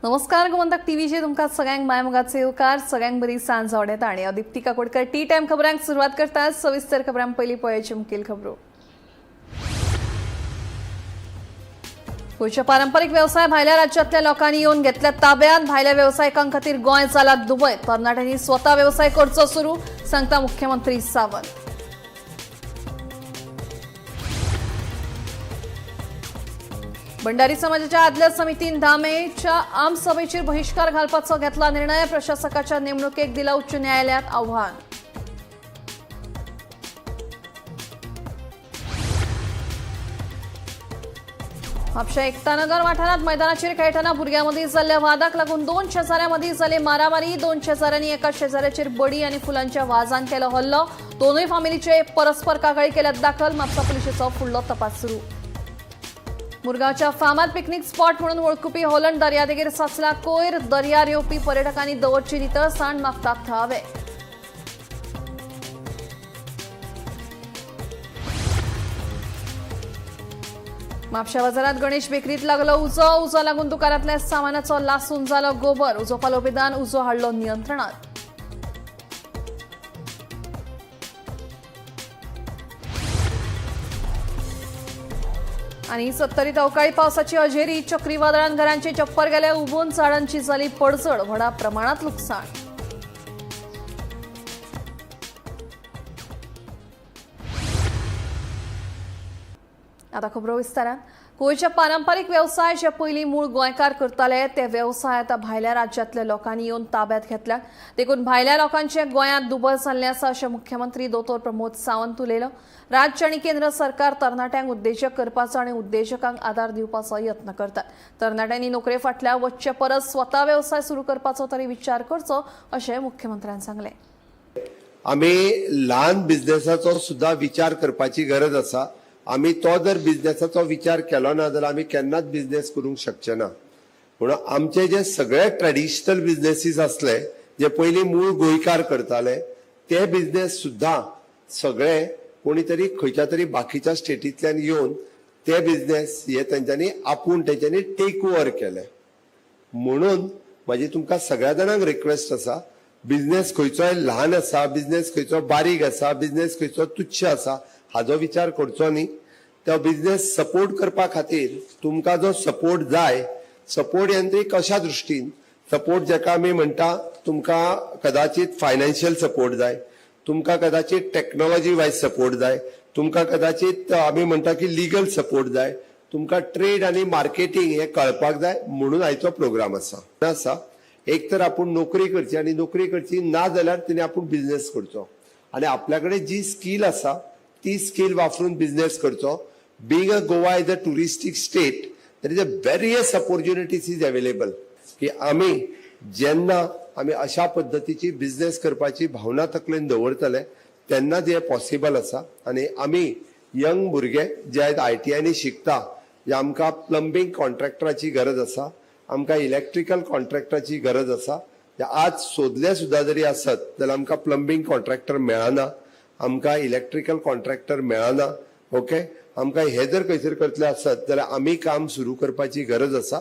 नमस्कार, गोमंतक टीव्हीचेर तुमकां सगळ्यांक मायमोगाचो येवकार. सगळ्यांक बरी सांज आवडेता आनी हांव दीप्ती काकोडकर टी टायम खबरांक सुरवात करता. सविस्तर खबरां पयलीं पळयाची मुखेल खबरो. गोंयचे पारंपरीक वेवसाय भायल्या राज्यांतल्या लोकांनी येवन घेतल्या ताब्यात. भायल्या वेवसायिकां खातीर गोंय जाला दुबय. तरणाट्यांनी स्वता वेवसाय करचो सुरू, सांगता मुख्यमंत्री सावंत. भंडारी समाजाच्या आदल्या समितीन 10 मेच्या आमसभेचेर बहिश्कार घालपाचो घेतला निर्णय. प्रशासकाच्या नेमणुकेक दिला उच्च न्यायालयात आव्हान. म्हापशा एकतानगर वाठारात मैदानाचेर खेळटना भुरग्यांमदीं जाल्ल्या वादाक लागून दोन शेजाऱ्यांमदीं जाली मारामारी. दोन शेजाऱ्यांनी एका शेजाऱ्याचेर बडी आनी फुलांच्या वाजान केलो हल्लो. दोनूय फामिलीचे परस्पर कागाळी केल्यात दाखल. म्हापसा पुलिशेचो फुडलो तपास सुरू. मुरगांवच्या फामाद पिकनिक स्पॉट म्हणून वळखुपी हॉलंड दर्यादेगेर साचला कोयर. दर्यार येवपी पर्यटकांनी दवरची नितळसाण, मागतात थळावे. म्हापशा बाजारात गणेश बेकरीत लागलो उजो. उजो लागून दुकानातल्या सामानाचो लासून जालो गोबर. उजो पालोवपी उजो हाडलो नियंत्रणात. आणि सत्तरीत अवकाळी पावसाची हजेरी. चक्रीवादळान घरांचे चप्पर गेले उबून, झाडांची झाली पडझड. व्हडा प्रमाणात नुकसान. आता खबरो विस्तारान. गोंयचे पारंपरीक वेवसाय जे पयलीं मूळ गोंयकार करताले ते वेवसाय आतां भायल्या राज्यांतल्या लोकांनी येवन ताब्यात घेतल्यात. देखून भायल्या लोकांचे गोंयांत दुबळ जाल्लें आसा, अशें मुख्यमंत्री दोतोर प्रमोद सावंत उलयलो. राज्य आनी केंद्र सरकार तरणाट्यांक उद्देजक करपाचो आनी उद्देजकांक आदार दिवपाचो यत्न करतात. तरणाट्यांनी नोकरे फाटल्या वचचे परस स्वता वेवसाय सुरू करपाचो तरी विचार करचो, अशें मुख्यमंत्र्यान सांगलें. आमी ल्हान बिझनेसाचो सुद्धा विचार करपाची गरज आसा. आमी तो जर बिझनेसाचो विचार केलो ना जाल्यार आमी केन्नाच बिझनेस करूंक शकचे ना. म्हणून आमचे जे सगळे ट्रेडिशनल बिझनेसीस आसले, जे पयलीं मूळ गोंयकार करताले, ते बिझनेस सुद्धा सगळे कोणी तरी खंयच्या तरी बाकीच्या स्टेटींतल्यान येवन ते बिझनेस हे तेंच्यांनी आपूण तेंच्यांनी टेक ओवर केले. म्हणून म्हाजी तुमकां सगळ्या जाणांक रिक्वेस्ट आसा, बिझनेस खंयचोय ल्हान आसा, बिझनेस खंयचो बारीक आसा, बिझनेस खंयचो तुच्छ आसा हाजो विचार करचो न्ही. तो बिझनेस सपोर्ट करपा खातीर तुमकां जो सपोर्ट जाय, सपोर्ट यांत्रिक कशा दृश्टीन सपोर्ट, जाका आमी म्हणटा, तुमकां कदाचित फायनान्शियल सपोर्ट जाय, तुमकां कदाचित टॅक्नॉलॉजी वायज सपोर्ट जाय, तुमकां कदाचित आमी म्हणटा की लिगल सपोर्ट जाय, तुमकां ट्रेड आनी मार्केटींग हे कळपाक जाय. म्हणून आयचो प्रोग्राम आसा. एक तर आपूण नोकरी करची आनी नोकरी करची ना जाल्यार तिणें आपूण बिझनेस करचो आनी आपल्या कडेन जी स्कील आसा ती स्कील वापरून बिझनेस करचो. Being a Goa is a touristic state, there is a various opportunities is available की आमी जेन्ना आमी अशा पद्दतीची बिझनेस करपाची भावना तकलेन दवरतले तेन्नाच हें पॉसिबल आसा. आनी आमी यंग भुरगे जे आयज आयटीआयनी शिकता, जे आमकां प्लंबींग कॉन्ट्रॅक्टराची गरज आसा, आमकां इलेक्ट्रिकल कॉन्ट्रॅक्टराची गरज आसा. जे आज सोदले सुद्दां जरी आसत जाल्यार आमकां प्लंबींग कॉन्ट्रॅक्टर मेळना, आमकां इलेक्ट्रिकल कॉन्ट्रॅक्टर मेळना. ओके, आमकां हे जर खंयसर करतले आसत जाल्यार आमी काम सुरू करपाची गरज आसा.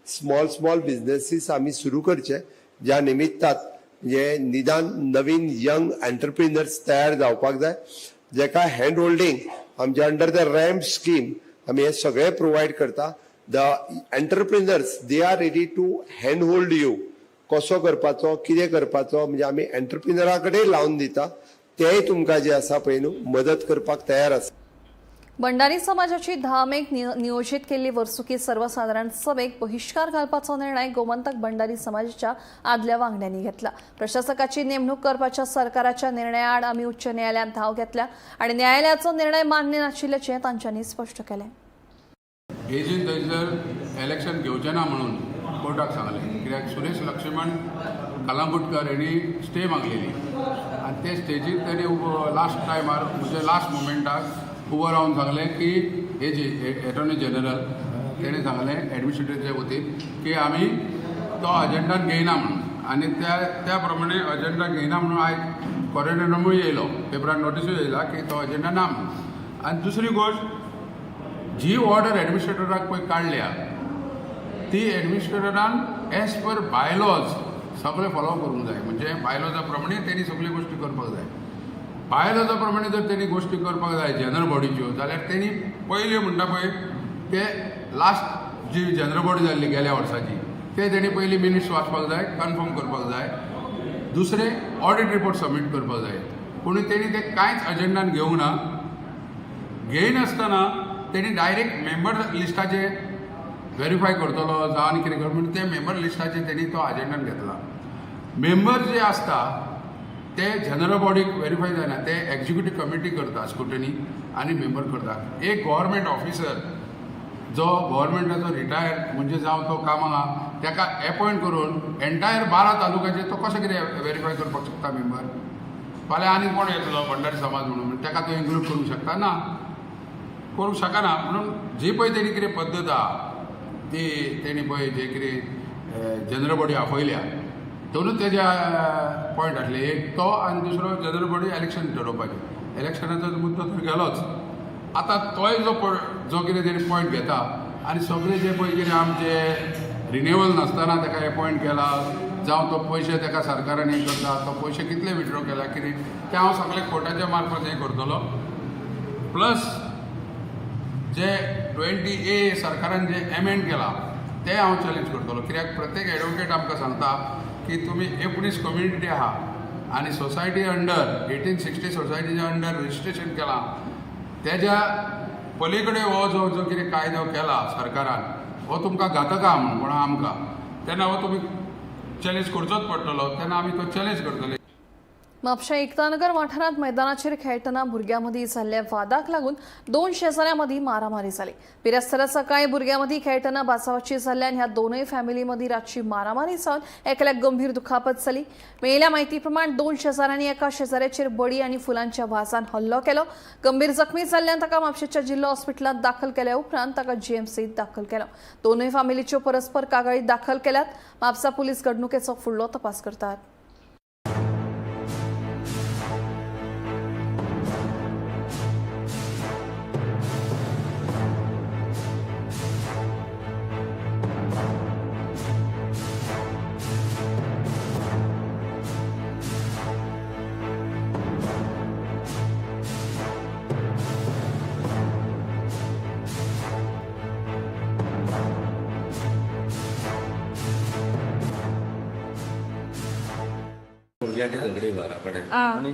स्मॉल स्मॉल बिझनेसीस आमी सुरू करचे, ज्या निमित्तात म्हणजे निदान नवीन यंग एंटरप्रिनर्स तयार जावपाक जाय, जेका हँड होल्डींग आमच्या अंडर the ramp scheme आमी हे सगळे प्रोवायड करता. The entrepreneurs, they are ready to hand hold you, कसो करपाचो, कितें करपाचो. म्हणजे आमी एंटरप्रिनरा कडेन लावन दिता, तेय तुमकां जे आसा पळय न्हू मदत करपाक तयार आसा. भंडारी समाजाची 10 मेक नियोजित केल्ली वर्सुकी सर्वसाधारण सभेक बहिश्कार घालपाचो निर्णय गोमंतक भंडारी समाजाच्या आदल्या वांगड्यांनी घेतला. प्रशासकाची नेमणूक करपाच्या सरकाराच्या निर्णयाआड आमी उच्च न्यायालयांत धाव घेतल्या आनी न्यायालयाचो निर्णय मान्य नाशिल्ल्याचें तांच्यांनी स्पश्ट केलें. एजीन थंयसर इलेक्शन घेवचें ना म्हणून कोर्टाक सांगलें, कित्याक सुरेश लक्ष्मण कलांगुटकर हेणी स्टे मागलेली आनी ते स्टेजीर तेणी उबो लास्ट टायमार, म्हणजे लास्ट मुमेंटाक उबो रावन सांगलें की एजी, एटॉर्नी जनरल, तेणें सांगलें एडमिनिस्ट्रेटरच्या वतीन की आमी तो अजेंडान घेयना म्हणून. आनी त्या त्या प्रमाणे अजेंडा घेयना म्हणून आयज कॉरिडॉनूय येयलो, पेपरान नोटिसूय येयला की तो अजेंडा ना म्हणून. आनी दुसरी गोश्ट, जी ऑर्डर एडमिनिस्ट्रेटराक पळय काडल्या ती एडमिनिस्ट्रेटरान एज पर बायलॉज सगळें फॉलो करूंक जाय. म्हणजे बायलॉजा प्रमाणे तेणी सगळ्यो गोश्टी करपाक जाय. बायलॉजा प्रमाणे जर तेणी गोश्टी करपाक जाय जनरल बॉडीच्यो जाल्यार तेणी पयल्यो म्हणटा पळय ते लास्ट जी जनरल बॉडी जाल्ली गेल्या वर्साची ते तेणी पयलीं मिनिट्स वाचपाक जाय, कन्फर्म करपाक जाय. दुसरें ऑडिट रिपोर्ट सबमीट करपाक जाय. पूण तेणी ते कांयच अजेंडान घेवंक ना. घेयनासतना तेणी डायरेक्ट मेंबर लिस्टाचे वेरीफाय करतलो जावं आनी कितें करतलो म्हणून ते मेंबर लिस्टाचे तेणी तो अजेंडान घेतला. मेंबर जे आसता ते जनरल बॉडीक वेरीफाय जायना, ते एक्झिक्युटीव कमिटी करता स्क्रुटनी आनी मेंबर करता. एक गव्हर्मेंट ऑफिसर जो गव्हर्मेंटाचो रिटायर म्हणजे जावं तो कामाक आहा ताका एपॉयंट करून एंटायर 12 तालुक्याचे तो कशें कितें वेरीफाय करपाक शकता मेंबर. फाल्यां आनी कोण येतलो भंडारी समाज म्हणून ताका तो इन्क्लूड करूंक शकता ना, करूंक शकना. म्हणून जी पळय तेणी कितें पद्दत आहा ती तेणी पळय जे कितें जनरल बॉडी आपयल्या दोनूच तेजे पॉयंट आसले, एक तो आनी दुसरो जनरल बॉडी इलेक्शन ठरोवपाचें. इलेक्शनाचो मुद्दो तर गेलोच. आतां तोय जो जो कितें तेणी पॉयंट घेता आनी सगळे जे पळय कितें आमचे रिन्युअल नासतना ताका एपॉयंट केला जावं तो पयशे ताका सरकारान हें करता, तो पयशे कितले विड्रॉ केला कितें तें हांव सगळें कोर्टाच्या मार्फत हें करतलो. प्लस जे 20A सरकारान जे एमेंड केला तें हांव चॅलेंज करतलो. कित्याक प्रत्येक एडवोकेट आमकां सांगता की तुमी 19 कम्युनिटी आहा आनी सोसायटी अंडर 1860 सोसायटीच्या अंडर रजिस्ट्रेशन केलां तेज्या पली कडेन हो जो जो कितें कायदो केला सरकारान हो तुमकां घातक आहा म्हणून कोणा आमकां, तेन्ना हो तुमी चॅलेंज करचोच पडटलो. तेन्ना आमी तो चॅलेंज करतले. म्हापशें एकतानगर वाठारांत मैदानाचेर खेळटना भुरग्यां मदीं जाल्ल्या वादाक लागून 2 शेजाऱ्यां मदीं मारामारी जाली. बिरेस्तारा सकाळीं भुरग्यां मदीं खेळटना बाचाबाची जाल्ल्यान ह्या दोनूय फॅमिली मदीं रातची मारामारी जावन एकल्याक गंभीर दुखापत जाली. मेळिल्ल्या म्हायती प्रमाण 2 शेजाऱ्यांनी एका शेजाऱ्याचेर बडी आनी फुलांच्या वाजान हल्लो केलो. गंभीर जखमी जाल्ल्यान ताका म्हापशेंच्या जिल्लो हॉस्पिटलांत दाखल केल्या उपरांत ताका जीएमसींत दाखल केलो. दोनूय फॅमिलीच्यो परस्पर कागाळी दाखल केल्यात. म्हापसा पुलीस घडणुकेचो फुडलो तपास करतात. भुरग्यांची झगडी घरा कडेन आनी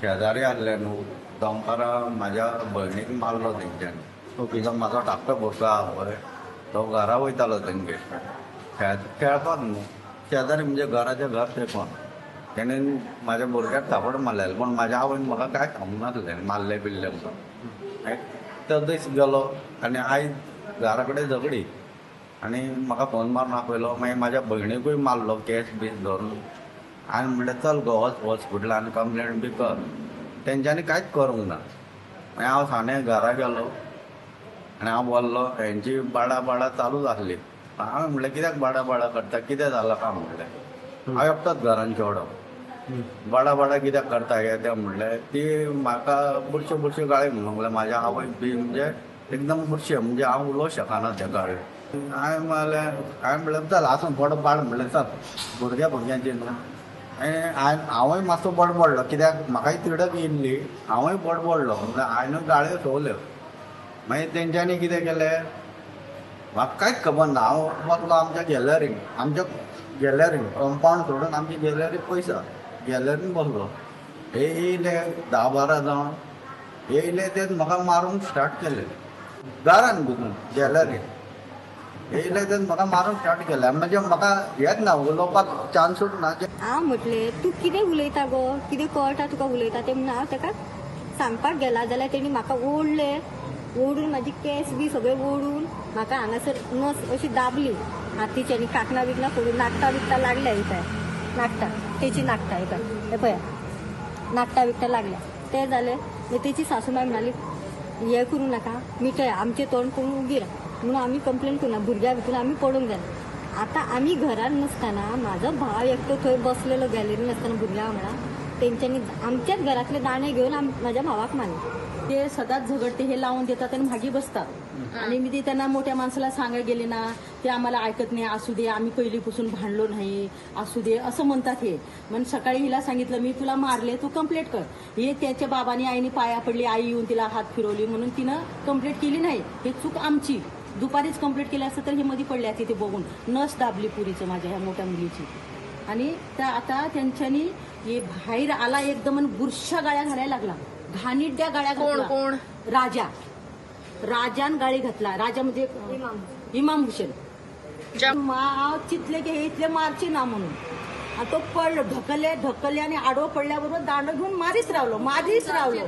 शेजारी आहले न्हू दनपारां म्हाज्या भयणीक मारलो तेंच्यांनी. कित्याक म्हाजो धाकटो भुरगो आहा पळय तो घरा वयतालो तेंगेर खेळपाक न्हू, शेजारी म्हणजे घराच्या घर तेंकोन तेणेन म्हाज्या भुरग्याक थापड मारलेलें, पूण म्हाज्या आवयन म्हाका कांय सांगूंक नासलें मारलें बिल्लें म्हणून. तो दीस गेलो आनी आयज घरा कडेन झगडी आनी म्हाका फोन मारून आपयलो. मागीर म्हाज्या भयणीकूय मारलो केस बीस धरून आनी म्हणलें चल गो वच हॉस्पिटलान आनी कंप्लेन बी कर. तेंच्यांनी कांयच करूंक ना. मागीर हांव साने घरा गेलो आनी हांव बोल्लो. हेंची बाडा बाडा चालूच आसली. हांवें म्हणलें कित्याक बाडा बाडा करता, कितें जालां काय म्हणलें. हांव एकटोच घरान चेडो, बाडा बाडा कित्याक करता हे तें म्हणलें. ती म्हाका बुरश्यो बुरश्यो गाळी म्हणूंक लागली. म्हाज्या आवयक बी म्हणजे एकदम बुरशें, म्हणजे हांव उलोवंक शकना त्या गाळी. हांवें म्हणलें, हांवें म्हणलें चल आसूं बड बाड म्हणलें चल भुरग्या भुरग्यांची न्हू. आनी हांवूय मातसो बडबडलो कित्याक म्हाकाय तिडक येयल्ली. हांवूय बडबडलो म्हणल्यार हांवें गाळयो सोंवल्यो. मागीर तेंच्यांनी कितें केलें म्हाका कांयच खबर ना. हांव वतलो आमच्या गॅलरीन, आमच्या गॅलरीन कंपावंड सोडून आमची गॅलरी पयस आहा, गॅलरीन बसलो. हे येयले 10-12 जाण येयले, ते म्हाका मारूंक स्टार्ट केले दारान घुसून गॅलरीन येयले, ते म्हाका मारूंक स्टार्ट केले. म्हणजे म्हाका हेच ना, उलोवपाक चान्सूच ना. हांव म्हटलें तूं कितें उलयता गो, कितें कळटा तुका उलयता तें म्हणून हांव ताका सांगपाक गेला जाल्यार तेणी म्हाका ओडलें, ओडून म्हाजी केंस बी सगळे ओडून म्हाका हांगासर नस अशी दाबली हातीची आनी कांकणां बिकणां फोडून नाकटां बिकटां लागल्या. ही पळय नाकटां, तेची नाकटां ही पळय, हे पळय नाकटां बिकटां लागल्या. तें जालें मागीर तेची सासू माय म्हणाली हें करूं नाका, मिटय आमचें तोंड पळोवन उगी राव म्हणून आमी कंप्लेन करूं ना. भुरग्यां भितून आमी पडूंक जाय. आतां आमी घरान नासतना म्हाजो भाव एकटो थंय बसलेलो गॅलरीन आसतना भुरग्यां वांगडा, तेंच्यांनी आमच्याच घरांतले दाणे घेवन म्हाज्या भावाक मारले. ते सदांच झगडते, हे लावून देतात आणि मागे बसतात. आणि मी ते त्यांना मोठ्या माणसाला सांगायला गेले ना, ते आम्हाला ऐकत नाही. असू दे, आम्ही पहिलीपासून भांडलो नाही, असू दे असं म्हणतात हे. मग सकाळी हिला सांगितलं मी, तुला मारले, तू कंप्लेंट कर. हे त्याच्या बाबांनी आईने पाया पडली, आई येऊन तिला हात फिरवली म्हणून तिनं कंप्लेंट केली नाही. हे चूक आमची. दुपारीच कंप्लेंट केली असतं तर हे मध्ये पडले असते. ते बघून नस दाबली पुरीचं माझ्या ह्या मोठ्या मुलीची. आणि त्या आता त्यांच्यानी हे बाहेर आला एकदम आणि बुरशा गाळ्या घालायला लागला, घाणीड्या गाळ्या कोण घातला. कोण? राजा, राजान गाळी घातला. राजा म्हणजे इमाम हुसेन. मा चितले की हे इथले मारचे ना म्हणून. आणि तो पडलो, ढकलले ढकलले आणि आडवं पडल्याबरोबर दांड घेऊन मारीच रावलो, मारीच रावलो.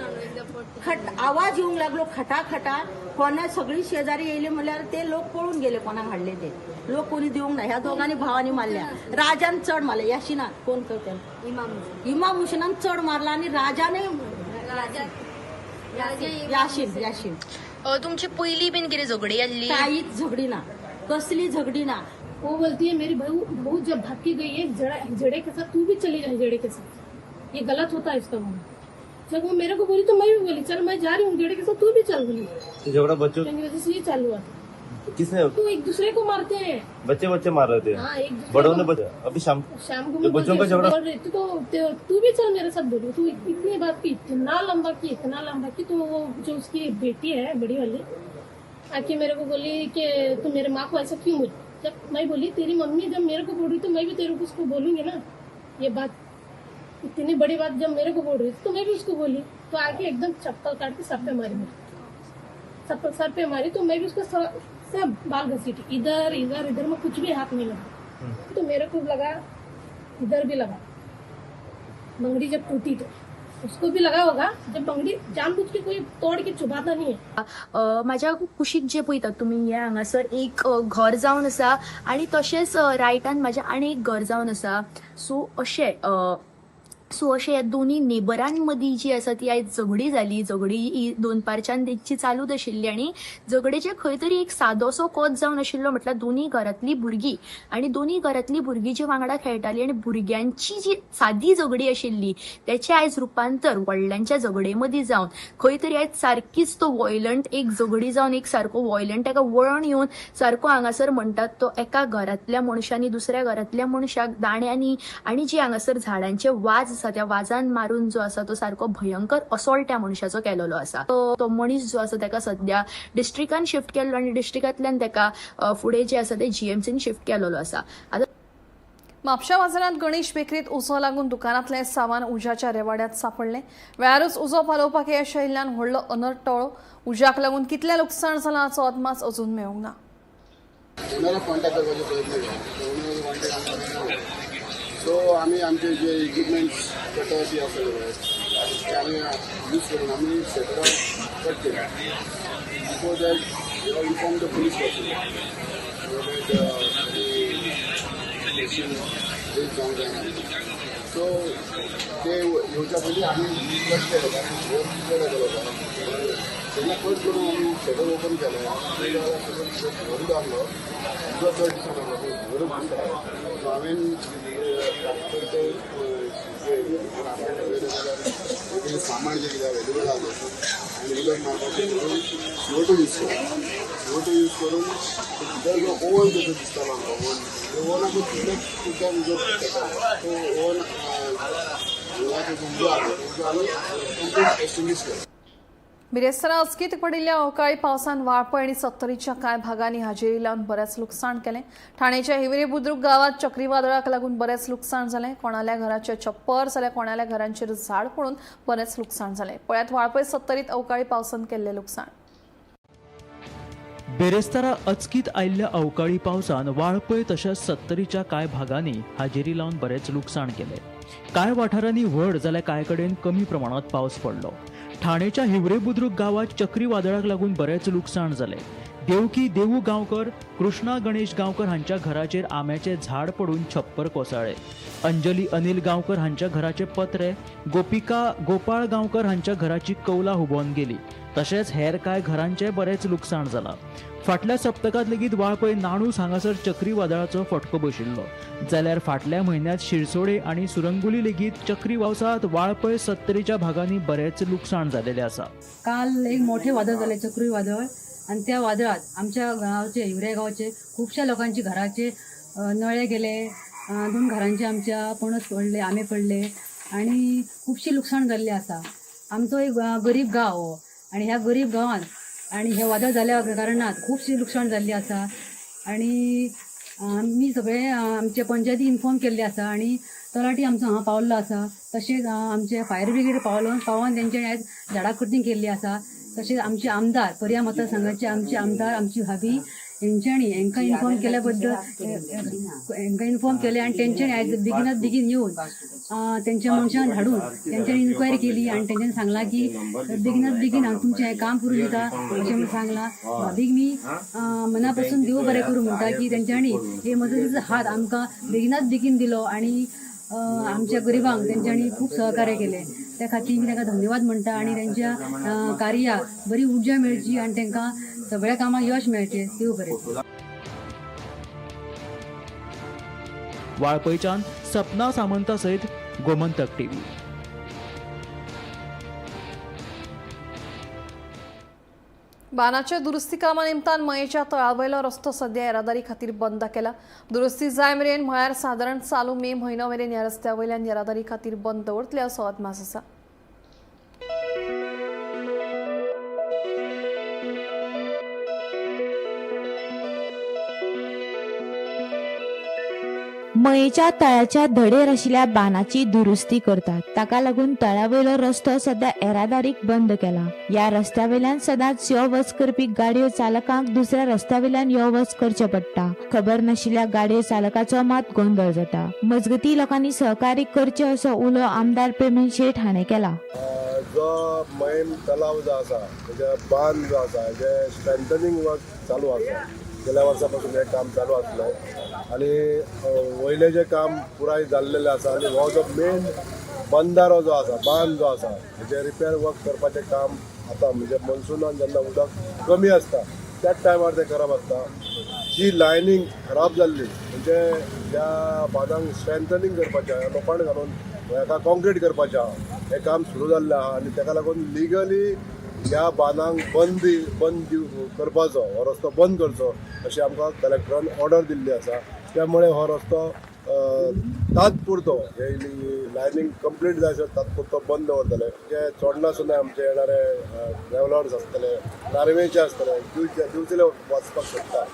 खट आवाज येऊंक लागलो खटाखटा. कोणा सगळी शेजारी येयले म्हणल्यार ते लोक पळून गेले. कोणा हाडले ते लोक कोणी दिवंक ना. ह्या दोघांनी भावानी मारल्या. राजान चड मारले. याशिना कोण करते, इमाम हुसेनान चड मारला आणि राजाने याशीन याशीन. तुमची पयली बीन कितें झगडी आसली? काहीच झगडी ना, कसली झगडी ना. वो बोलती है मेरी बहू बहू जब भाग के गई है जड़ा हिजड़े के साथ, तू भी चली जा हिजड़े के साथ, ये गलत होता है इसका बोलना. जब वो मेरे को बोली तो मैं भी बोली चल मैं जा रही हूँ हिजड़े के साथ, तू भी चल बोली. झगड़ा बच्चों की वजह से ये चालू हुआ था. किसने? तो एक दूसरे को मारते हैं. बच्चे बच्चे मार रहे थे? हाँ, एक दूसरे बड़ों ने को। बच्चे अभी शाम शाम को तो मैं बच्चों का बोलती झगड़ा- बोल रही थी तो तू भी चल मेरे साथ बोली. तू इतनी बात की, इतना लंबा की, इतना लंबा की, तो वो जो उसकी बेटी है बड़ी वाली आके मेरे को बोली कि तू मेरे माँ को ऐसा क्यों बोली. जब मैं बोली तेरी मम्मी जब मेरे को बोल रही तो मैं भी तेरे को उसको बोलूंगी ना. ये बात इतनी बड़ी बात जब मेरे को बोल रही थी तो मैं भी उसको बोली. तो आके एकदम चप्पल काट के सर पे मारी मेरे, चप्पल सर पे मारी. तो मैं भी उसको सब बाल घसीटी, इधर इधर इधर में कुछ भी हाथ नहीं लगा. तो मेरे को लगा इधर भी लगा. बंगड़ी जब टूटी तो उसको भी लगा होगा. जब बंगड़ी जानबूझ के कोई तोड़ के चुबाता नहीं है. म्हाज्या कुशीक जे पळयतात तुमी, हें हांगासर एक घर जावन आसा आनी तशेंच रायटान म्हाज्या आनी एक घर जावन आसा. सो अशें ह्या दोनी नेबरां मदीं जी आसा ती आयज झगडी जाली. झगडी ही दोनपारच्यान तेंची चालूच आशिल्ली आनी झगडेचें खंय तरी एक सादोसो कोत जावन आशिल्लो. म्हटल्यार दोनी घरांतली भुरगीं आनी दोनी घरांतली भुरगीं जी वांगडा खेळटालीं आनी भुरग्यांची जी सादी झगडी आशिल्ली तेचें आयज रुपांतर व्हडल्यांच्या झगडे मदीं जावन खंय तरी आयज सारकीच तो वॉयलंट एक झगडी जावन एक सारको वॉयलंट एका वळण येवन सारको हांगासर म्हणटात तो एका घरांतल्या मनशांनी दुसऱ्या घरांतल्या मनशाक दांड्यांनी आनी जी हांगासर झाडांचे वाज आसा त्या वाजान मारून जो आसा तो सारको भयंकर असॉल्ट त्या मनशाचो केलेलो आसा. तो मनीस जो आसा ताका सद्या डिस्ट्रिक्टान शिफ्ट केल्लो आनी डिस्ट्रिक्टांतल्यान ताका फुडें जे आसा ते जीएमसीन शिफ्ट केलेलो आसा आतां. म्हापशा बाजारांत गणेश बेकरीत उजो लागून दुकानांतलें सामान उज्याच्या रेवाड्यात सांपडलें. वेळारूच उजो पालोवपाक येश आयिल्ल्यान व्हडलो अनर्थ टळ्ळो. उज्याक लागून कितलें लुकसाण जालां हाचो अदमास अजून मेळूंक ना. ओनराक कॉन्टॅक्ट करपाचो प्रयत्न केलो, ओनर कॉन्टॅक्ट आमकां. सो आमी आमचे जे इक्विपमेंट्स कटर बी आसा ते आमी यूज करून आमी शटरां कट केली. Before that we inform the police person so that station raise जावंक जायना. सो ते येवच्या पयलीं आमी कट केले, कारण भोव चड येतलो. तेन्ना कट करून आमी शटर ओपन केलें. घरूच आहलो, उदक चड दिसूंक लागलो, घरूच दिसता. सो हांवें तात्पुरतें कितें सामान जें कितें अवेलेबल आसलें आनी उदक मारपाचें म्हणून CO2 use केलो. CO2 use करून भितर जो ओवन कसो दिसतालो आमकां, ओवन, ओवनाक तितलें सुद्दां उजो पेट्टालो. तो ओवन ओवनाचो जो उजो आसलो तो उजो आमी कंप्लीट एक्सटिंग्विश केलो. बिरेस्तारा अचकीत पडिल्ल्या अवकाळी पावसान वाळपय आनी सत्तरीच्या कांय भागांनी हाजेरी लावन बरेंच लुकसाण केलें. ठाण्याच्या हिवरे बुद्रुक गांवात चक्रीवादळाक लागून बरेंच लुकसाण जालें. कोणाल्या घराचे छप्पर जाल्यार कोणाल्या घरांचेर झाड पडून बरेंच लुकसाण जालें. पळयात वाळपय सत्तरीत अवकाळी पावसान केल्लें लुकसाण. बेरेस्तारा अचकीत आयिल्ल्या अवकाळी पावसान वाळपय तशेंच सत्तरीच्या कांय भागांनी हाजेरी लावन बरेंच लुकसाण केलें. कांय वाठारांनी व्हड जाल्यार कांय कडेन कमी प्रमाणांत पावस पडलो. ठाणेच्या हिवरे बुद्रुक गांवात चक्रीवादळाक लागून बरेंच लुकसाण जालें. देवकी देवू गांवकर, कृष्णा गणेश गांवकर हांच्या घराचेर आंब्याचें झाड पडून छप्पर कोसळ्ळें. अंजली अनिल गांवकर हांच्या घराचे पत्रे, गोपिका गोपाळ गांवकर हांच्या घराची कौलां हुबोवन गेली. तशेंच हेर कांय घरांचें बरेंच लुकसाण जालां. फाटल्या सप्तकांत लेगीत वाळपय नाणूस हांगासर चक्रीवादळाचो फटको बशिल्लो, जाल्यार फाटल्या म्हयन्यांत शिरसोडे आनी सुरंगुली लेगीत चक्री पावसांत वाळपय सत्तरीच्या भागांनी बरेंच लुकसाण जालेलें आसा. काल एक मोठे वादळ जालें, चक्री वादळ, आनी त्या वादळात आमच्या गांवचे हिवरे गांवचे खुबश्या लोकांचे घराचे नळे गेले, 2 घरांचे आमच्या पणस पडले, आंबे पडले आनी खुबशी लुकसाण जाल्ली आसा. आमचो एक गरीब गांव हो आनी ह्या गरीब गांवांत आनी हे वादळ जाल्या कारणान खुबशी लुकसाण जाल्ली आसा. आनी आमी सगळे आमचे पंचायती इन्फॉर्म केल्ले आसा आनी तलाठी आमचो हांगा पावल्लो आसा. तशेंच आमचे फायर ब्रिगेड पावोन तेंच्यांनी आयज झाडां कटींग केल्ली आसा. तशेंच आमचे आमदार पर्या मतदारसंघाचे आमचे आमदार आमची भाभी हेंच्यांनी हेंकां इन्फॉर्म केल्या बद्दल हेंकां इन्फॉर्म केलें आनी तेंच्यांनी आयज बेगिनात बेगीन येवन तेंच्या मनशांक धाडून तेंच्यांनी इन्क्वायरी केली आनी तेंच्यांनी सांगलां की बेगिनात बेगीन हांव तुमचें हें काम करून दिता अशें म्हणून सांगलां. भाभीक मी मना पासून देव बरें करूं म्हणटा की तेंच्यांनी हे मदतीचो हात आमकां बेगिनात बेगीन दिलो आनी आमच्या गरिबांक तेंच्यांनी खूब सहकार्य केलें. त्या खातीर मी तांकां धन्यवाद म्हणटा आनी तेंच्या कार्याक बरी उर्जा मेळची आनी तांकां सगळ्या कामाक यश मेळचें. देव बरें करूं. वाळपयच्यान सपना सामंता सयत गोमंतक टीव्ही. बाणाच्या दुरुस्ती कामा निमतान मयेच्या तळावयलो रस्तो सध्या येरादारी खातीर बंद केला. दुरुस्ती जाय मेरेन म्हळ्यार सादारण चालू मे म्हयनो मेरेन ह्या रस्त्या वयल्यान येरादारी खातीर बंद दवरतले असो अदमास आसा. मयेच्या तळ्याच्या धडेर आशिल्ल्या बांदाची दुरुस्ती करतात. ताका लागून तळ्यावयलो रस्तो सध्या येरादारीक बंद केला. ह्या रस्त्यावेल्यान सदांच यो वच करपी गाडयो चालकांक दुसऱ्या रस्त्यावेल्यान यो वच करचें पडटा. खबर नाशिल्ल्या गाडयो चालकाचो मात गोंदळ जाता. मजगती लोकांनी सहकार्य करचें असो उलो आमदार प्रेमेंद्र शेट हाणें केला. जो मयेम तलाव जो आसा तेजे बांद जो आसा हेजे स्ट्रेंथनिंग वर्क चालू आसा. गेल्या वर्सा पासून हें काम चालू आसलें आनी वयलें जें काम पुराय जाल्लेलें आसा आनी हो जो मेन बंदारो जो आसा बांद जो आसा हेजें रिपेर वर्क करपाचें काम आतां म्हणजे मनसुनान जेन्ना उदक कमी आसता त्याच टायमार तें करप आसता. जी लायनींग खराब जाल्ली म्हणजे त्या बांदांक स्ट्रेंथनींग करपाचें आहा, लोखण घालून हेका कॉन्क्रीट करपाचें आहा, हें काम सुरू जाल्लें आहा आनी तेका लागून लिगली ह्या बांदांक बंद करपाचो हो रस्तो बंद करचो अशी आमकां कलेक्टरान ऑर्डर दिल्ली आसा. त्यामुळे हो रस्तो तात्पुरतो हे लायनींग कंप्लीट जायसर तात्पुरतो बंद दवरतले. जे चोडणा सुद्दां आमचे येणारे ट्रॅव्हलर्स आसतले, नार्वेचे आसतले, दिवचले वचपाक सोदता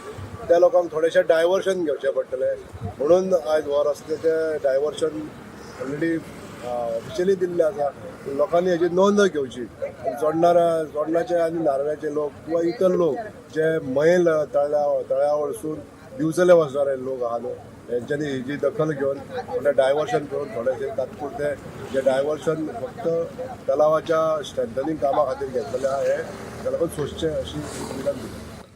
त्या लोकांक थोडेशें डायवर्शन घेवचें पडटलें. म्हणून आयज हो रस्त्याचें डायवर्शन ऑलरेडी ऑफिशियली दिल्लें आसा. लोकांनी हेजी नोंद घेवची. चोडणाचे आनी नार्व्याचे लोक किंवा इतर लोक जे मयेल तळ्यावरसून दिवचले वचणारे लोक आहा न्हू हेंच्यांनी हेजी दखल घेवन थोडें डायवर्शन करून थोडेशें तात्पुरतें जे डायवर्शन फक्त तलावाच्या स्ट्रेंथनींग कामा खातीर घेतलेलें आहा हें ताका लागून सोंसचें अशी विनंती.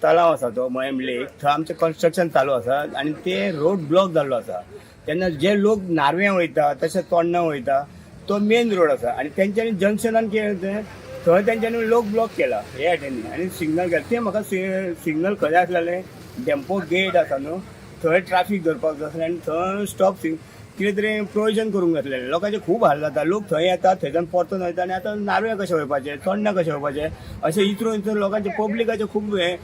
तलाव आसा तो मयेम लेक, थंय आमचें कन्स्ट्रक्शन चालू आसा आनी ते रोड ब्लॉक जाल्लो आसा. तेन्ना जे लोक नार्व्यां वयता तशें तोडणा वयता तो मेन रोड आसा आनी तेंच्यांनी जंक्शनान कितें जालें थंय तेंच्यांनी लोक ब्लॉक केला हे वाटेनी आनी सिग्नल केला. तें म्हाका सिग्नल खंय आसलेलें डेम्पो गेट आसा न्हू थंय ट्राफीक धरपाक जाय आसलें आनी थंय स्टॉप कितें तरी प्रोविजन करूंक जाय आसलेलें. लोकांचे खूब हाल जाता, लोक थंय येता थंयच्यान परतून वयता आनी आतां नार्व्यां कशें वयपाचें, चोडणा कशें वयपाचें अशें इतरून इतरून लोकांचे पब्लिकाचे खूब हें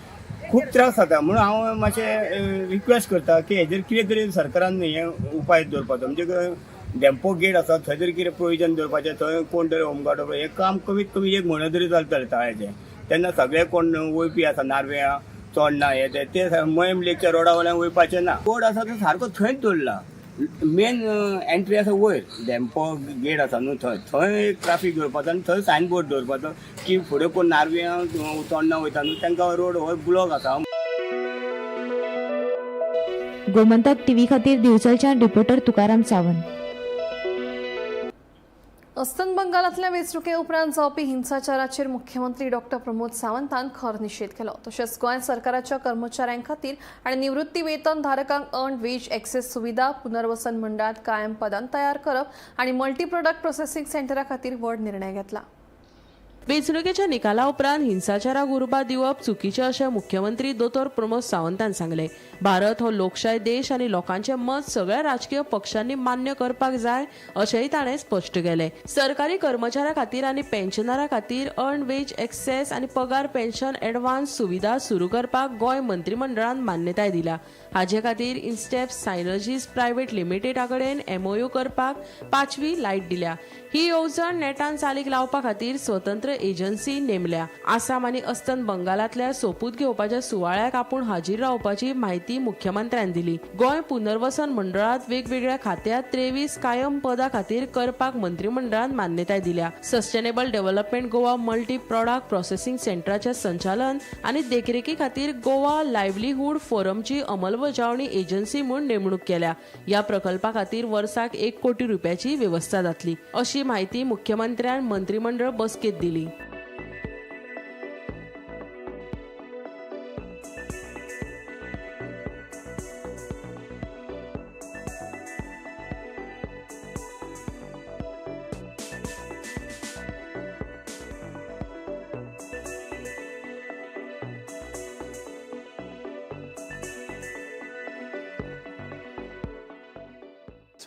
खूब त्रास जाता. म्हणून हांव मातशें रिक्वेस्ट करता की हेजेर कितें तरी सरकारान हें उपाय दवरपाचो. म्हणजे डेम्पो गेट आसा थंय तरी कितें प्रोविजन दवरपाचें, थंय कोण तरी होमगार्ड हें काम कमीत कमी एक म्हयनो तरी चलतलें तळ्याचें. तेन्ना सगळे कोण वयपी आसा नार्व्यां चोडणा हे ते मयेम लेकच्या रोडा वयल्यान वयपाचें ना. रोड आसा तो सारको थंयच दवरला. मेन एंट्री आसा वयर डेम्पो गेट आसा न्हू थंय थंय एक ट्राफीक दवरपाचो आनी थंय सायन बोर्ड दवरपाचो की फुडें कोण नार्व्यां चोडणा वयता न्हू तांकां रोड हो ब्लॉक आसा. गोमंतक टीव्ही खातीर दिवचलच्यान रिपोर्टर तुकाराम सावंत. अस्तंत बंगालांतल्या वेंचणुके उपरांत जावपी हिंसाचाराचेर मुख्यमंत्री डॉ प्रमोद सावंतान खर निशेध केलो. तशेंच गोंय सरकाराच्या कर्मचाऱ्यां खातीर आनी निवृत्ती वेतन धारकांक अर्न वेज एक्सेस सुविधा पुनर्वसन मंडळांत कायम पदां तयार करप आनी मल्टी प्रोडक्ट प्रोसेसिंग सेंटरा खातीर व्हड निर्णय घेतला. वेंचणुकेच्या निकाला उपरांत हिंसाचाराक उर्बा दिवप चुकीचें अशें मुख्यमंत्री दोतोर प्रमोद सावंतान सांगलें. भारत हो लोकशाय देश आनी लोकांचें मत सगळ्या राजकीय पक्षांनी मान्य करपाक जाय अशेंय ताणें स्पश्ट केलें. सरकारी कर्मचाऱ्यां खातीर आनी पेन्शनरां खातीर अर्न वेज एक्सेस आनी पगार पेन्शन एडवान्स सुविधा सुरू करपाक गोंय मंत्रिमंडळान मान्यताय दिल्या. हाचे खातीर इन्स्टेप सायनर्जीस प्रायव्हेट लिमिटेडा कडेन एमओयू करपाक पाचवी लायट दिल्या. ही येवजण नेटान चालीक लावपा खातीर स्वतंत्र एजन्सी नेमल्या. आसाम आनी अस्तंत बंगालांतल्या सोपूत घेवपाच्या सुवाळ्याक आपूण हाजीर रावपाची म्हायती मुख्यमंत्र्यान दिली. गोंय पुनर्वसन मंडळात वेगवेगळ्या खात्यात 23 कायम पदां खातीर करपाक मंत्रिमंडळान मान्यताय दिल्या. Sustainable development Goa multi product processing सेंटराचे संचालन आनी देखरेखी खातीर गोवा लायव्हलीहूड फोरमची अंमलबजावणी एजन्सी म्हूण नेमणूक केल्या. ह्या प्रकल्पा खातीर वर्साक 1 कोटी रुपयाची वेवस्था जातली अशी म्हायती मुख्यमंत्र्यान मंत्रिमंडळ बसकेत दिली.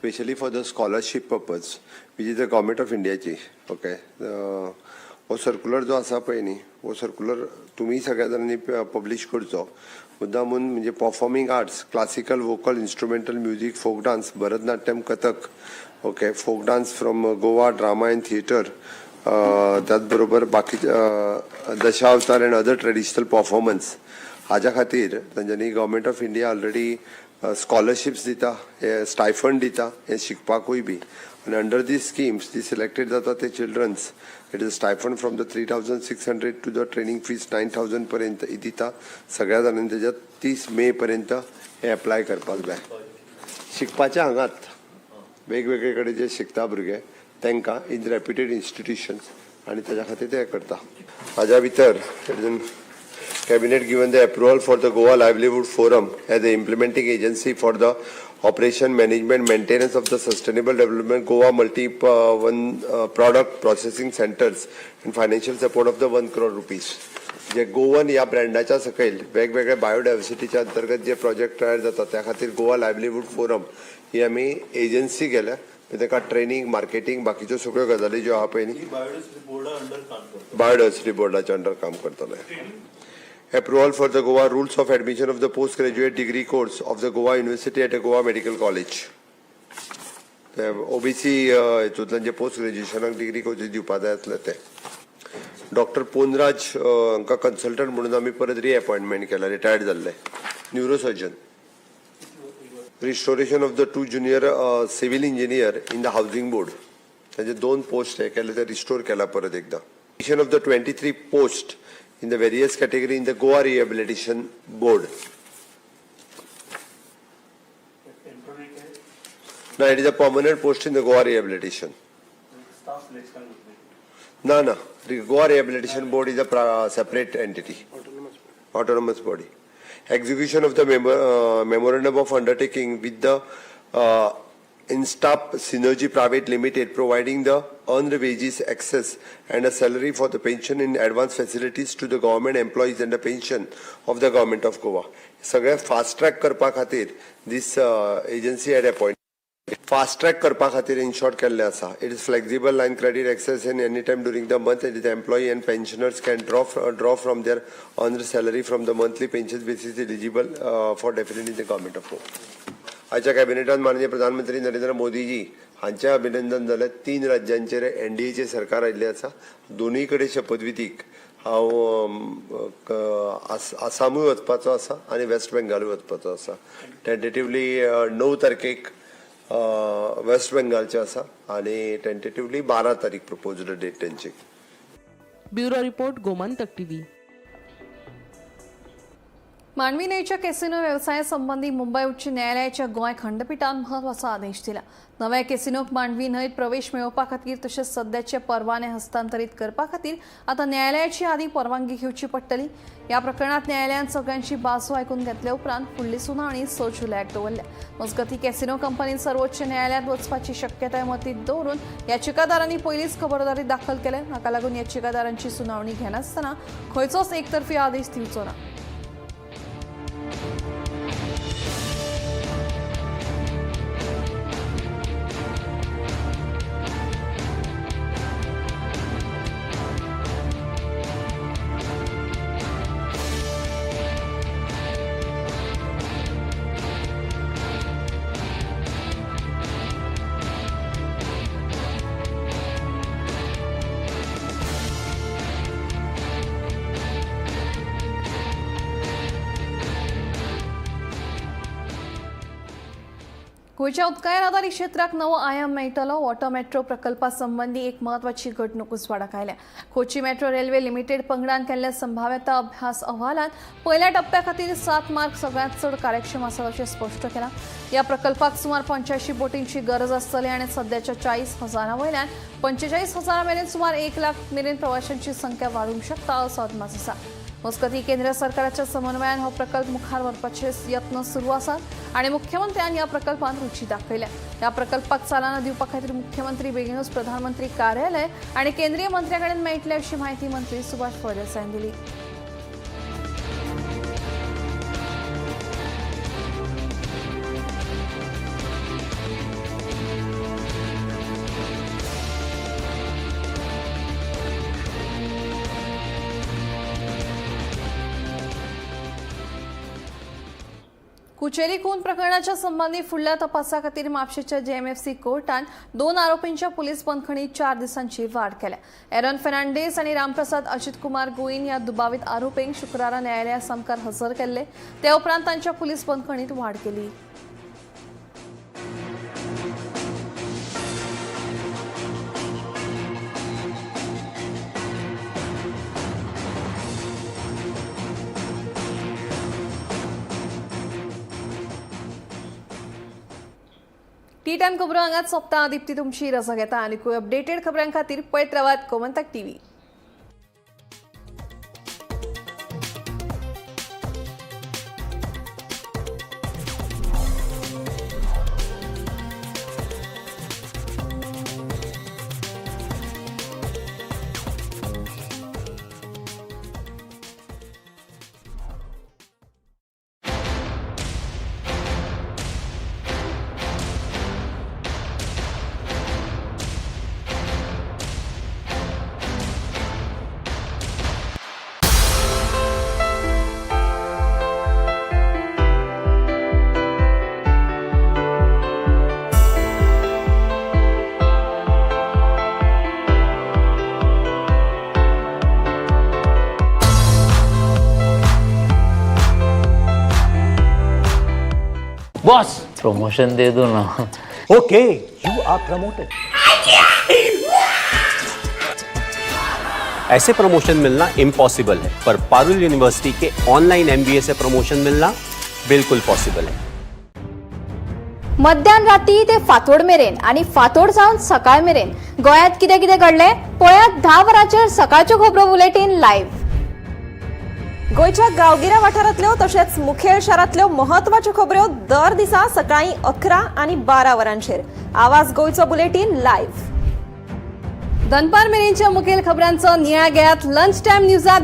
Specially for the scholarship purpose, which is the Government of इंडियाची. ओके, हो सर्कुलर जो आसा पळय न्ही, हो सर्कुलर तुमी सगळ्या जाणांनी पब्लीश करचो मुद्दामून. म्हणजे performing arts, classical, vocal, instrumental music, folk dance, Bharatanatyam, Kathak, okay, folk dance from Goa, drama and theatre, त्याच बरोबर बाकीचे Dashavatar and other traditional performance. हाज्या खातीर तांच्यांनी Government of India already scholarships दिता, हे स्टायफंड दिता हे शिकपाकूय बी. आनी अंडर दी स्किम्स ती सिलेक्टेड जाता ते childrens, it is stipend from the 3600 to the training fees 9000 पर्यंत दिता. सगळ्या जाणांनी तेज्यात 30 मे पर्यंत हे एप्लाय करपाक जाय. शिकपाच्या हांगात वेगवेगळे कडेन जे शिकता भुरगे तांकां इन रेप्युटेड इन्स्टिट्युशन्स आनी ताज्या खातीर ते करता. हाज्या भितर Cabinet given the approval for the Goa Livelihood Forum as the implementing agency for the operation, management, maintenance of the Sustainable Development Goa Multi One Product Processing Centers and financial support of the 1 crore rupees. J Goan ह्या ब्रँडाच्या सकयल वेगवेगळे बायोडायवर्सिटीच्या अंतर्गत जे project तयार जातात, त्या खातीर Goa livelihood forum ही आमी agency केल्या. ताका ट्रेनिंग, मार्केटिंग, बाकीच्यो सगळ्यो गजाली ज्यो आहा पळय न्ही, बोर्डा अंडर काम करता. बायोडायवर्सिटी बोर्डाच्या अंडर काम करतले. Approval for the Goa rules of admission of the postgraduate degree course of the Goa University at a Goa Medical College. ते ओबीसी हितूंतल्यान जे पोस्ट ग्रॅज्युएशनाक डिग्री कोर्स दिवपा जाय आसले ते. डॉक्टर पोनराज हांकां कन्सल्टंट म्हणून आमी परत रिएपॉयंटमेंट केला, रिटायर्ड जाल्ले neurosurgeon. Restoration of the two junior civil engineer in the housing board, तांचे दोन पोस्ट हे केले, ते रिस्टोर केला परत एकदा. Of the 23 post in the various category in the Goa Rehabilitation Board. No, it is a permanent post in the Goa Rehabilitation. Staff selection. No. The Goa Rehabilitation Board is a separate entity. Autonomous body. Execution of the memorandum of undertaking with the Instap Synergy Private Limited, providing the earned wages access and a salary for the pension in advance facilities to the government employees and the pension of the Government of Goa. सगळे fast track करपा खातीर this agency had appoint, fast track करपा खातीर in short केल्लें आसा. It is flexible line credit access in any time during the month, and the employee and pensioners can draw from their earned salary from the monthly pension basis, eligible for definitely the Government of Goa. आयच्या कॅबिनेटान माननीय प्रधानमंत्री नरेंद्र मोदीजी हांचें अभिनंदन जालें. तीन राज्यांचेर एनडीएचें सरकार आयिल्लें आसा. दोनूय कडेन शपथविधीक हांव आसामूय वचपाचो आसा आनी वेस्ट बेंगालूय वचपाचो आसा. टेंटेटिवली 9 तारखेक वेस्ट बेंगालचे आसा आनी टेंटेटिवली 12 तारीख प्रपोज्ड डेट तेंची. Bureau report, Gomantak TV. Mandovi न्हंयच्या कॅसिनो वेवसाया मुंबय उच्च न्यायालयाच्या गोंय खंडपिठान म्हत्वाचो आदेश दिला. नव्या कॅसिनोक मांडवी न्हंयत प्रवेश मेळोवपा खातीर तशेंच सद्याचे परवाने हस्तांतरीत करपा खातीर आतां न्यायालयाची आदी परवानगी घेवची पडटली. ह्या प्रकरणात न्यायालयान सगळ्यांची बाजू आयकून घेतले उपरांत फुडली सुनावणी 6 जुलयाक दवरल्या. मजगतीं कॅसिनो कंपनीन सर्वोच्च न्यायालयांत वचपाची शक्यताय मतींत दवरून याचिकादारांनी पयलींच खबरदारी दाखल केल्या. हाका लागून याचिकादारांची सुनावणी घेनासतना खंयचोच एकतर्फी आदेश दिवचो ना. गोंयच्या उदका येरादारी क्षेत्राक नवो आयाम मेळटलो. वॉटर मेट्रो प्रकल्पा संबंदी एक म्हत्वाची घडणूक उजवाडाक आयल्या. कोची मेट्रो रेल्वे लिमिटेड पंगडान केल्ल्या संभाव्यता अभ्यास अहवालांत पयल्या टप्प्या खातीर 7 मार्ग सगळ्यांत चड कार्यक्षम आसात अशें स्पश्ट केलां. ह्या प्रकल्पाक सुमार 85 बोटींची गरज आसतली आनी सद्याच्या 40,000 वयल्यान 45,000 मेरेन सुमार 1 लाख मेरेन प्रवाशांची संख्या वाडूंक शकता असो अदमास आसा. मजगतीं केंद्र सरकाराच्या समन्वयान हो प्रकल्प मुखार व्हरपाचे यत्न सुरू आसात आनी मुख्यमंत्र्यान ह्या प्रकल्पांत रुची दाखयल्या. ह्या प्रकल्पाक चालना दिवपा खातीर मुख्यमंत्री बेगीनूच प्रधानमंत्री कार्यालय आनी केंद्रीय मंत्र्या कडेन मेळटले अशी म्हायती मंत्री सुभाष फळदेसायान दिली. कुचेली खून प्रकरणाच्या संबंधी फुडल्या तपासा खातीर म्हापशेच्या जेएमएफसी कोर्टान 2 आरोपींच्या पुलीस बंदखणीत 4 दिसांची वाड केल्या. एरन फेर्नांडीस आनी रामप्रसाद अजित कुमार गोईन ह्या दुबावीत आरोपींक शुक्रारा न्यायालया सामकार हजर केल्ले. ते उपरांत तांच्या पुलीस बंदखणीत वाड केली. टी टायम खबरो हांगाच सोंपता. दीप्ती तुमची रजा घेता आनी अपडेटेड खबरां खातीर पळयत रावात गोमंतक टीव्ही. बॉस प्रमोशन दे दो ना. Okay, you are promoted. ऐसे प्रमोशन मिलना इम्पॉसिबल है, पर पारुल यूनिवर्सिटी के ऑनलाइन एमबीए से प्रमोशन मिलना बिल्कुल पॉसिबल है. मध्यान राती ते फांतोड मेरेन आनी फांतोड जावन सकाळ मेरेन गोंयांत कितें कितें घडलें पळयात 10 वरांचेर सकाळच्यो खबरो बुलेटीन लायव्ह. गोंयच्या गांवगिऱ्या वाठारांतल्यो तशेंच मुखेल शारांतल्यो म्हत्वाच्यो खबऱ्यो दर दिसा सकाळीं 11 आनी 12 वरांचेर आवाज गोंयचो बुलेटीन लायव्ह. दनपार मेरेनच्या मुखेल खबरांचो नियाळ घेयात लंच टायम न्यूजात.